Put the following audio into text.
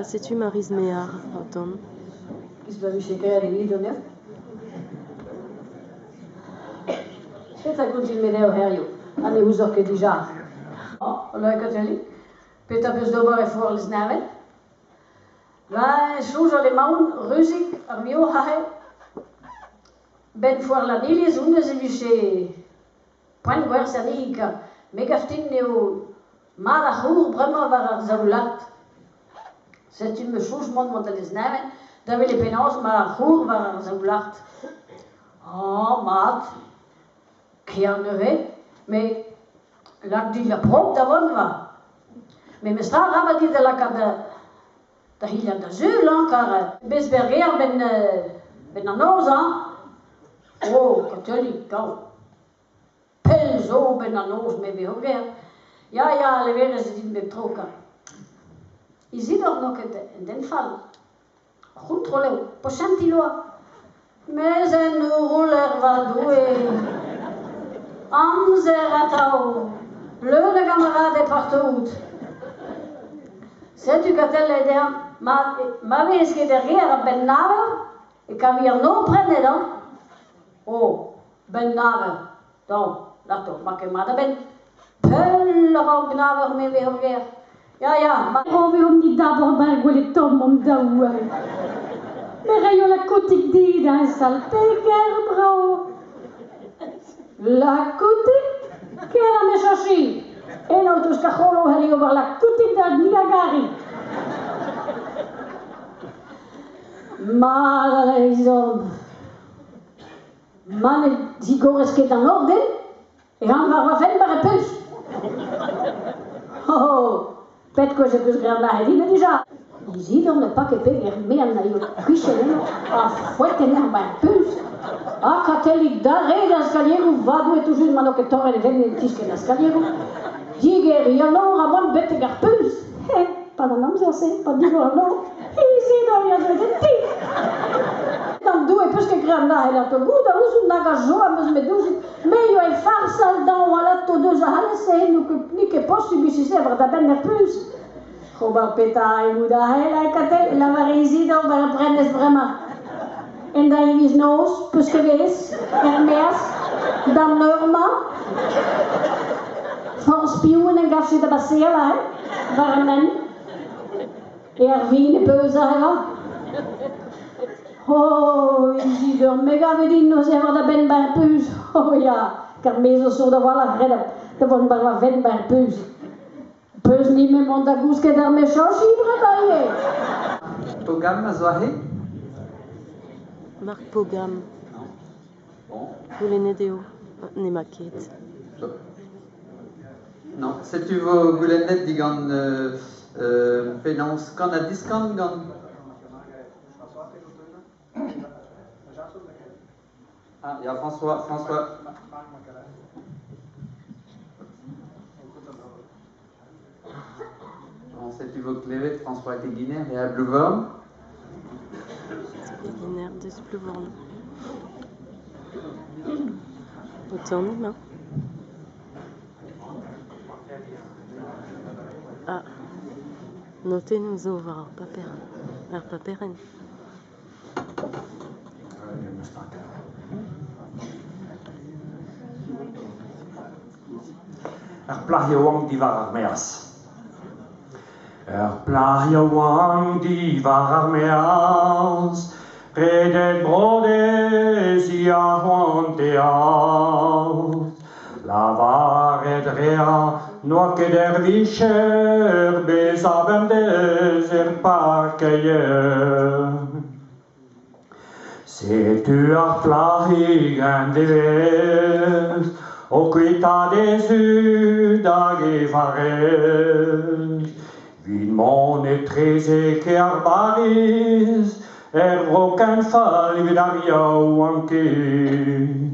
Setu Maryse Méar o tont. Giz ma vije graet evidon eo. Petra 'gontin-me deoc'h hiziv ha ne ouzoc'h ket dija? Hola Kateli, petra 'peus d'ober e foar Lesneven? Va soñjal emaon ruzik ar vioc'h aze. 'Benn foar Lanniliz honnezh e vije poent gwerzhañ anezhi kar me 'gav din eo mat ar c'hour bremañ war ar zaoulad. Setu ma soñj mont mont da Lesneven da welet penaos emañ ar c'hour war ar zaoulad. Ah, mat, ker neuze, met lak dit la prop da vont 'va. Memestra arabat dit da lakaat da c'hilhad da sul hañ kar bez berger 'benn 'benn an noz hañ. Oh, katolik, gaou. Pell zo 'benn an noz me 'vez ober. Ya, ya, a leverez din bep tro kar. Izidor n'eo ket un den fall. C'hontrol eo, posentil oa. Mes en rouler va Doue, amzer atav, leun a gamaraded partout. Setu Katell dezhañ, ma, ma vez ket er gêr a-benn nav eur, e kavi an nor prennet hañ. Oh, 'benn nav eur, daou, lâr ma ket mat a-benn. Pell a-raok nav eur me 'vez er gêr. Ya, ya, ma veomp-ni d'abord 'ba 'r gwele tomm hon-daou. Me 'raio la kotig dit hein, sal peger brav. La kotig? Ker am eus chachi. Eno deus ket c'holo c'helli ober la kotig da Niagari. Mat a reizhomp. Ma ne zigorez ket an nor din, e ran war va fenn war e peus. Oh, pet gwech e peus graet nac'het ivez dija. Izidor ne pa ket peg er mean a eo kichen eno ha foet anezhañ 'ba 'r puñs. Ha Katellig da red ar skalieroù va Doue toujours ma n'eo ket torret e benn en tiskenn ar skalieroù. Digeriñ an nor ha mont betek ar puñs. He, 'pad an amzer-se, pa digor an nor, Izidor ya deuet en ti. Gant Doue 'peus ket graet nac'het ato goût a ouzon nag a joa 'm eus-me douzit. Me 'yoa e farsal dañ alato deus ac'halese n'eo ket posubl vije war da benn er puñs. Ober petra eo da c'hell Katell e lavare Izidor war ar prenestr bremañ. En da hiviz noz, 'peus ket vez, er-maez, d'an eur-mañ. Forzh piv en em gavfe da baseal aze, war an hent. Ervin e peus aze 'va. Oh, Izidor, me 'gave din neuze war da benn 'ba 'r puñs. Oh ya, kar me zo sot a-walc'h ret da vont war va fenn 'ba 'r puñs. Peus ni me mont da gousket ar mechañsi bremañ ivez? Pogam a zo aze? Marc Pogam. Non. Bon. Goulennet eo. N'emañ ket. Non, setu vo goulennet digant penaos kan ha diskan gant... Ah, ya, François, François. Bon, setu vo klevet François Keguiner e a Blouvorn. Keguiner deus Plouvorn. O tont emañ. Ah, notennoù zo war ar paper, ar paperenn. Ur plac'h yaouank diwar ar maez. Ur plac'h yaouank diwar ar maez, redet bro dezhi a c'hoanteas. Lavaret 'rea n'oa ket er vicher bezañ bemdez er parkeier. Setu ar plac'hig en devez o kuitaat he zud hag he farrez. 'Vit mont etrezek kêr Bariz, er vro ken fall evit ar yaouankiz.